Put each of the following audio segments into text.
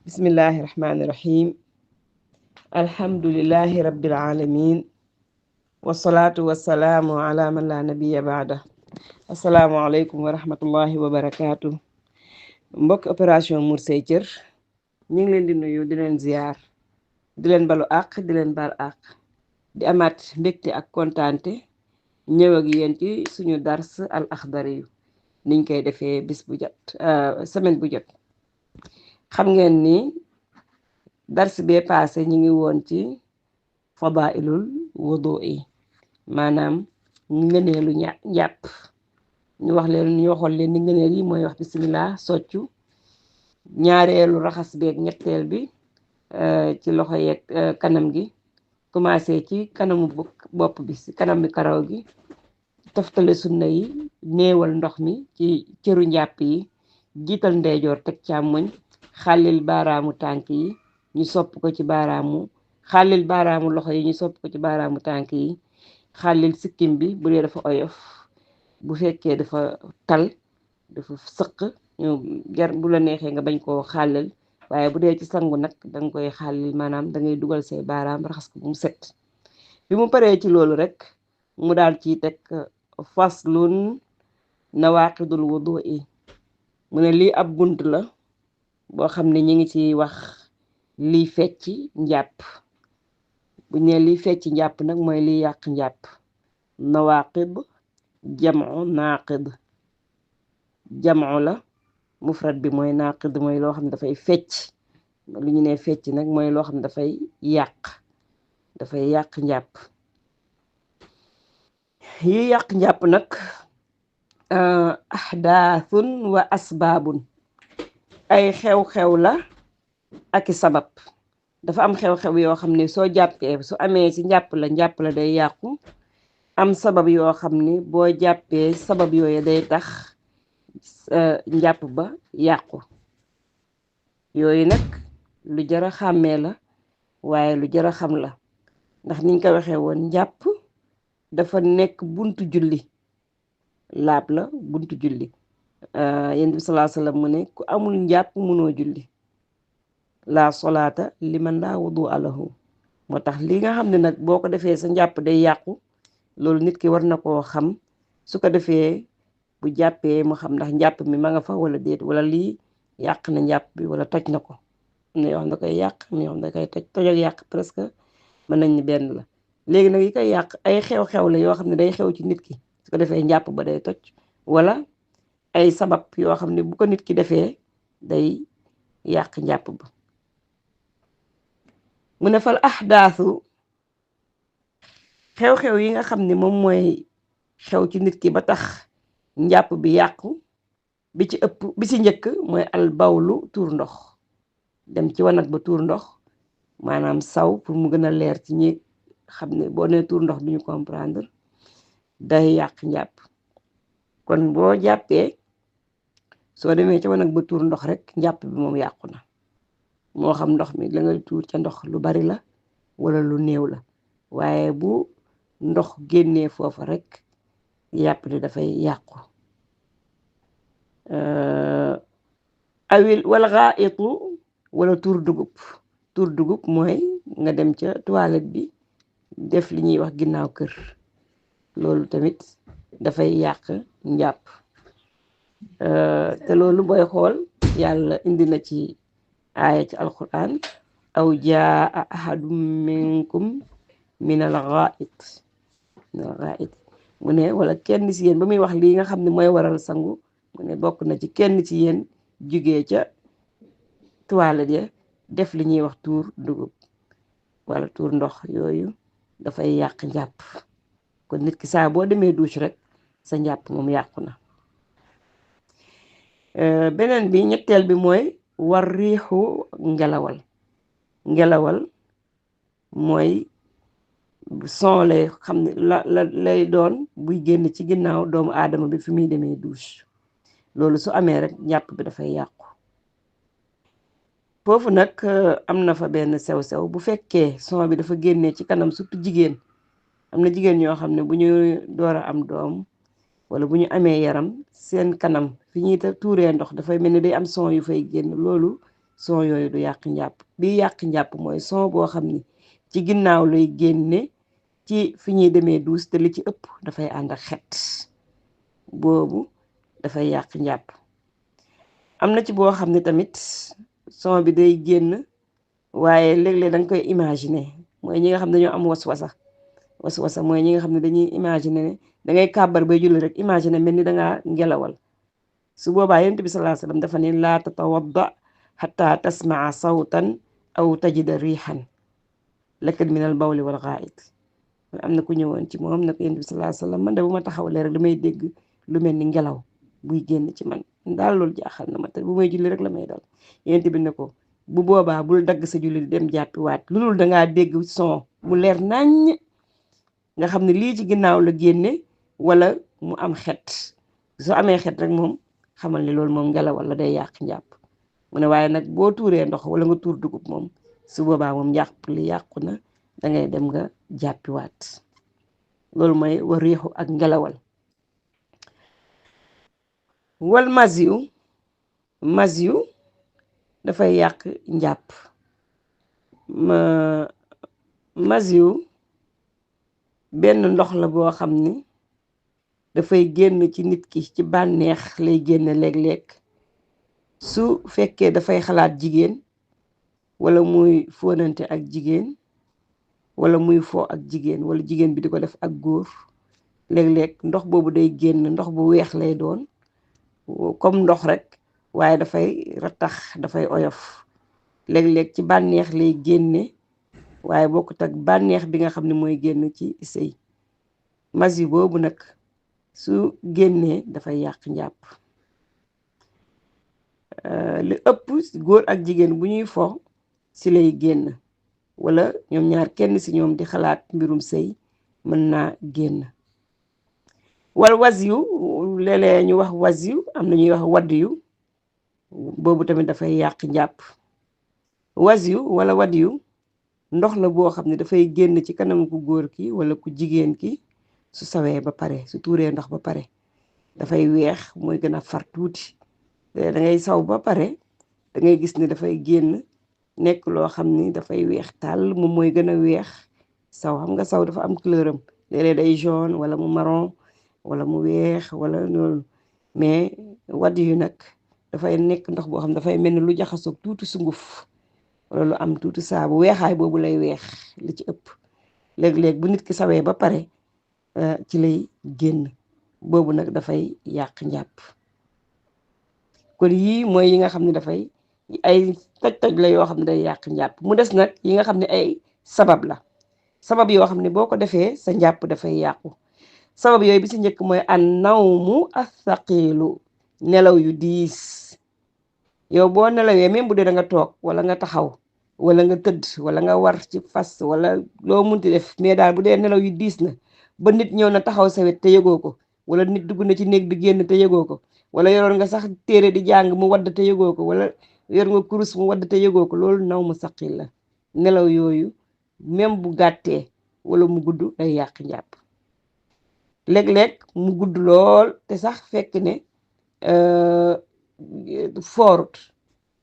bismillahi rahmaani rahim alhamdulillahi rabbil alamin wasalaatu wasalaamu ala man la nabiya baada assalaamu aleykum wa rahmatullahi wa barakaatu. mbokk opération Mur Say Cër ñu ngi leen di nuyu di leen ziyaar di leen balu àq di leen bal àq di amaat mbégte ak kontaante ñëw ak yéen ci suñu dars al axdari yu niñ koy defee bis bu jot semaine bu jot. xam ngeen ni dars bee paase ñu ngi woon ci fadailul wudu yi maanaam ngëneelu njàpp. ñu waxoon leen ni ngëneel yi mooy wax bismillah soccu, ñaareelu raxas beeg ñetteel bi ci loxo yeeg kanam gi, commencé ci kanamu bopp bi ci kanam bi karaw gi, toftale sunna yi, néewal ndox mi ci cëru njàpp yi, jiital ndeyjoor teg càmmoñ, xàllil baaraamu tànk yi ñu sopp ko ci xàllil baaraamu loxo yi ñu sopp ko ci baaraamu tànk yi, xàllil sikkim bi bu dee dafa oyof, bu fekkee dafa tal dafa sëq bu la neexee nga bañ koo xàllil, waaye bu dee ci sangu nag danga koy xàllil, maanaam dangay dugal say baaraam raxas ko bu mu set. bi mu paree ci loolu rek mu daal ciy teg faslun nawaqidul wudu'i mu ne lii ab bunt la boo xam ne ñi ngi ci wax liy fecci njàpp. bu ne liy fecci njàpp nag mooy liy yàq njàpp. nawaqid jamu naqid, jamu la, mufrad bi mooy naqid, mooy loo xam ne dafay fecc. lu ñu ne fecc nag mooy loo xam ne dafay yàq njàpp. yi yàq njàpp nag ahdaathun wa asbaabun, ay xew-xew la ak i sabab. dafa am xew-xew yoo xam ne soo jàppee su amee ci njàpp la day yàqu. am sabab yoo xam ne boo jàppee sabab yooyu day tax njàpp ba yàqu. yooyu nag lu jara xàmmee la waaye lu jara xam la, ndax niñ ko waxee woon njàpp dafa nekk buntu julli. laab la buntu julli. yonent bi sallallahu alayhi wasallam mu ne ku amul njàpp mënoo julli. la solaata liman laa wudu'a lahu. moo tax li nga xam ne nag boo ko defee sa njàpp day yàqu, loolu nit ki war na koo xam. su ko defee bu jàppee mu xam ndax njàpp mi ma nga fa wala déet, wala lii yàq na njàpp bi wala toj na ko. am na yoo xam ne da koy yàq, am na yoo xam ne da koy toj ak yàq presque mën nañ ni benn la. léegi nag yi koy yàq ay xew-xew la yoo xam ne day xew ci nit ki, su ko defee njàpp ba day toj, wala ay sabab yoo xam ne bu ko nit ki defee day yàq njàpp ba. mu ne fal ahdaasu, xew-xew yi nga xam ne moom mooy xew ci nit ki ba tax njàpp bi yàqu, bi ci njëkk mooy al bawlu, tuur ndox. dem ci wanag ba tuur ndox, maanaam saw, pour mu gën a leer ci ñi xam ne boo nee tuur ndox duñu comprendre, day yàq njàpp. kon boo jàppee soo demee ci wanag ba tuur ndox rek njàpp bi moom yàqu na. moo xam ndox mi la nga tuur ca ndox lu bari la wala lu néew la, waaye bu ndox génnee foofa rek yàpp ni dafay yàqu. awil wala xaa'itu, wala tuur dugub mooy nga dem ca toilette bi def li ñuy wax ginnaaw kër, loolu tamit dafay yàq njàpp. te loolu booy xool yàlla indi na ci aaya ci alquran, aw jaa ahadum minkum minal ghaa'it mu ne wala kenn ci yéen, ba muy wax lii nga xam ne mooy waral sangu, mu ne bokk na ci kenn ci yéen jugee ca toilette ya def li ñuy wax tuur dugub wala tuur ndox. yooyu dafay yàq njàpp. kon nit ki saa boo demee douche rek sa njàpp moom yàqu na. beneen bi ñetteel bi mooy war riixu, ngelawal mooy son lay xam ne lay doon buy génn ci ginnaaw doomu aadama bi fi muy demee douche. loolu su amee rek njàpp bi dafay yàqu. foofu nag am na fa benn sew-sew. bu fekkee son bi dafa génnee ci kanam, surtout jigéen, am na jigéen ñoo xam ne bu ñu door a am doom wala bu ñu amee yaram, seen kanam fi ñuy tuuree ndox dafay mel ni day am son yu fay génn. loolu son yooyu du yàq njàpp. bi yàq njàpp mooy son boo xam ni ci ginnaaw lay génne ci fi ñuy demee duus te li ci ëpp dafay ànd ak xet, boobu dafay yàq njàpp. am na ci boo xam ne tamit son bi day génn waaye léeg-léeg da nga koy imaginer, mooy ñi nga xam ne dañoo am waswasa mooy ñi nga xam ne dañuy imaginer ne da ngay kàbbar bay julli rek imaginer mel ni dangaa ngelawal. su boobaa yonent bi sallallahu alayhi wasallam dafa ne laa tatawadda hatta tasmaa sawtan aw tajida rihan lakat min al bawli wal ghaa'it. am na ku ñëwoon ci moom nag yonent bi sallallahu alayhi wasallam man de bu ma taxawalee rek damay dégg lu mel ni ngelaw buy génn ci man daal loolu jaaxal na ma te bu may julli rek la may dal. yonent bi ne ko bu boobaa bul dagg sa julli dem jàppiwaat lu dul dangaa dégg son mu leer naññ nga xam ne lii ci ginnaaw la génne wala mu am xet. soo amee xet rek moom xamal ni loolu moom ngelaw wala day yàq njàpp. mu ne waaye nag boo tuuree ndox wala nga tuur dugub moom su boobaa moom njàpp li yàqu na, dangay dem nga jàppiwaat. loolu mooy wa riixu ak ngelawal. wal masiyu dafay yàq njàpp. masiyu benn ndox la boo xam ni dafay génn ci nit ki ci bànneex lay génn léeg-léeg su fekkee dafay xalaat jigéen wala muy fóonante ak jigéen wala muy foo ak jigéen wala jigéen bi di ko def ak góor. léeg-léeg ndox boobu day génn, ndox bu weex lay doon comme ndox rek waaye dafay rattax, dafay oyof. léeg-léeg ci bànneex lay génne waaye bokkut ak bànneex bi nga xam ne mooy génn ci sëy. masi boobu nag su génnee dafay yàq njàpp. li ëpp góor ak jigéen bu ñuy fo si lay génn wala ñoom ñaar kenn si ñoom di xalaat mbirum sëy mën naa génn. wal wasiyu léeg-léeg ñu wax wasiyu, am na ñuy wax wadiyu, boobu tamit dafay yàq njàpp. wasiyu wala wadiyu ndox la boo xam ne dafay génn ci kanam ku góor ki wala ku jigéen ki su sawee ba pare, su tuuree ndox ba pare dafay weex, mooy gën a far tuuti. da ngay saw ba pare da ngay gis ni dafay génn nekk loo xam ni dafay weex tàll, moom mooy gën a weex saw. xam nga saw dafa am couleur am, léeg-léeg day jaune wala mu marron wala mu weex wala loolu. mais wadiyu nag dafay nekk ndox boo xam dafay mel ni lu jaxasoog tuuti sunguf wala lu am tuuti saabu, weexaay boobu lay weex li ci ëpp. léeg-léeg bu nit ki sawee ba pare ci lay génn, boobu nag dafay yàq njàpp. kon yii mooy yi nga xam ne dafay ay toj-toj la yoo xam ne day yàq njàpp. mu des nag yi nga xam ne ay sabab la, sabab yoo xam ne boo ko defee sa njàpp dafay yàqu. sabab yooyu bi ci njëkk mooy an nawmu athaqilu, nelaw yu diis. yow boo nelawee même bu dee da nga toog wala nga taxaw wala nga tëdd wala nga war ci fas wala loo munti def, mais daal bu dee nelaw yu diis na ba nit ñëw na taxaw sa wet te yëgoo ko, wala nit dugg na ci néeg bi génn te yëgoo ko, wala yoroon nga sax téere di jàng mu wadd te yëgoo ko, wala yor nga kurus mu wadd te yëgoo ko, loolu naw mu saqil la. nelaw yooyu même bu gàttee wala mu gudd day yàq njàpp. léeg-léeg mu gudd lool te sax fekk ne foorut,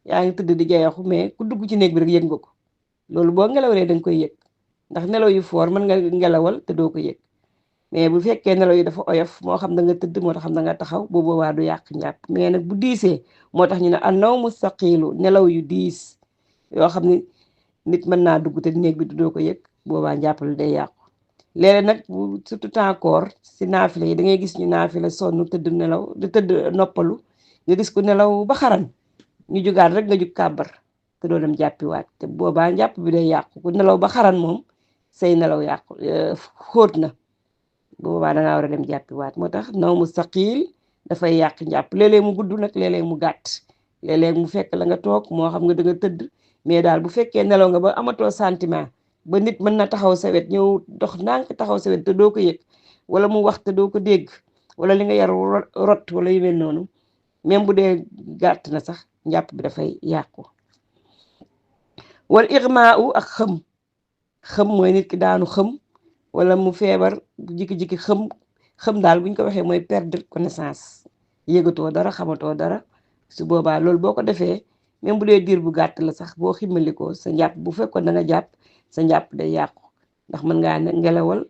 yaa ngi tëdd di jayaxu mais ku dugg ci néeg bi rek yëg nga ko. loolu boo ngelawee da nga koy yëg, ndax nelaw yu foor mën nga ngelawal te doo ko yëg. mais bu fekkee nelaw yi dafa oyof, moo xam da nga tëdd moo tax xam da nga taxaw, bu boobaa du yàq njàpp. mais nag bu diisee moo tax ñu ne an nawmu saqilu, nelaw yu diis yoo xam ne nit mën naa dugg te néeg bi doo ko yëg, boobaa njàppal day yàqu. léeg-léeg nag surtout temps koor si naafila yi da ngay gis ñu naafila sonn tëdd nelaw di tëdd noppalu, nga gis ku nelaw ba xaran ñu jugaat rek nga jug kàbbar te doo dem jàppiwaat, te boobaa njàpp bi day yàqu. ku nelaw ba xaran moom say nelaw yàqu, xóot na, boobaa dangaa war a dem jàppiwaat. moo tax naw mu saqiil dafay yàq njàpp. léeg-léeg mu gudd nag, léeg-léeg mu gàtt, léeg-léeg mu fekk la nga toog, moo xam nga da nga tëdd, mais daal bu fekkee nelaw nga ba amatoo sentiment ba nit mën na taxaw sa wet, ñëw dox ndànk taxaw sa wet te doo ko yëg, wala mu wax te doo ko dégg, wala li nga yar rot wala yu mel noonu, même bu dee gàtt na sax njàpp bi dafay yàqu. wal igmaau ak xëm mooy nit ki daanu xëm wala mu feebar jikki-jikki xëm daal buñ ko waxee mooy perdre connaissance, yëgatoo dara xamatoo dara. su boobaa loolu boo ko defee même bu dee diir bu gàtt la sax boo ximmalikoo sa njàpp bu fekkoon da nga jàpp sa njàpp day yàqu ndax mën ngaa ngelawal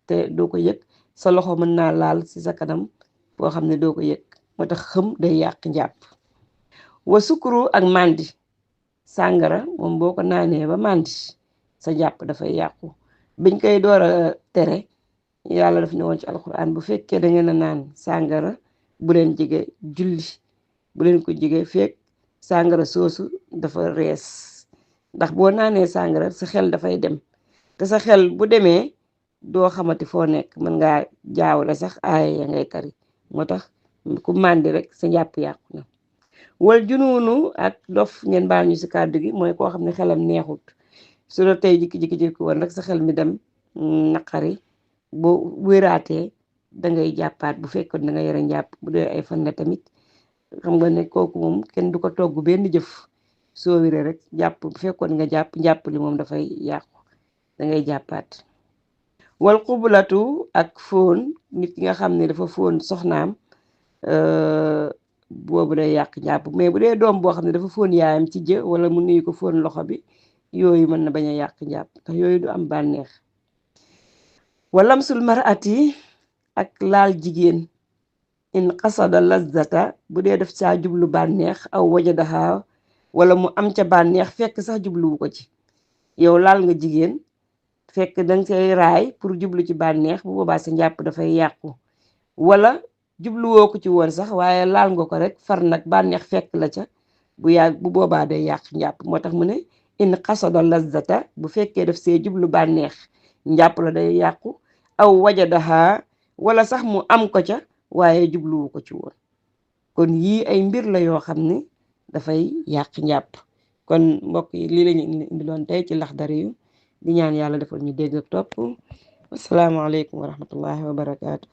te doo ko yëg sa loxo mën naa laal ci sa kanam boo xam ne doo ko yëg moo tax xëm day yàq njàpp wa sukuru ak màndi sàngara moom boo ko naanee ba màndi sa njàpp dafay yàqu biñ koy door a tere yàlla daf ne woon ci alxuraan bu fekkee da ngeen a naan sàngara bu leen jege julli bu leen ko jege fekk sàngara soosu dafa rees ndax boo naanee sàngara sa xel dafay dem te sa xel bu demee doo xamati foo nekk mën ngaa jaawale sax aaya ya ngay tari moo tax ku màndi rek sa njàpp yàqu na wal junuunu ak dof ngeen baal ñu ci kàddu gi mooy koo xam ne xelam neexut su la tey jikki-jikki woon rek sa xel mi dem naqari boo wéraatee dangay jàppaat bu fekkoon da nga yore njàpp bu dee ay fan la tamit xam nga ne kooku moom kenn du ko togg benn jëf soo wéree rek jàpp bu fekkoon nga jàpp njàpp li moom dafay yàqu dangay jàppaat wal xubulatu ak fóon nit ki nga xam ne dafa fóon soxnaam boobu day yàq njàpp mais bu dee doom boo xam ne dafa fóon yaayam ci jë wala mu nuyu ko fóon loxo bi yooyu mën na bañ a yàq njàpp ndax yooyu du am bànneex walamsul mar'ati ak laal jigéen in qasada lazzata bu dee def saa jublu bànneex aw wajadaha wala mu am ca bànneex fekk sax jubluwu ko ci yow laal nga jigéen fekk danga say raay pour jublu ci bànneex bu boobaa sa njàpp dafay yàqu wala jubluwoo ko ci woon sax waaye laal nga ko rek far nag bànneex fekk la ca bu yàgg bu boobaa day yàq njàpp moo tax mu ne in qasada lazzata bu fekkee def see jublu bànneex njàpp la day yàqu aw wajadaha wala sax mu am ko ca waaye jubluwu ko ci woon kon yii ay mbir la yoo xam ne dafay yàq njàpp kon mbokk yi lii lañu indiloon tey ci Laxdari yu di ñaan yàlla defal ñu dégg ak topp asalaamaaleykum wa rahmatullahi wa barakaatu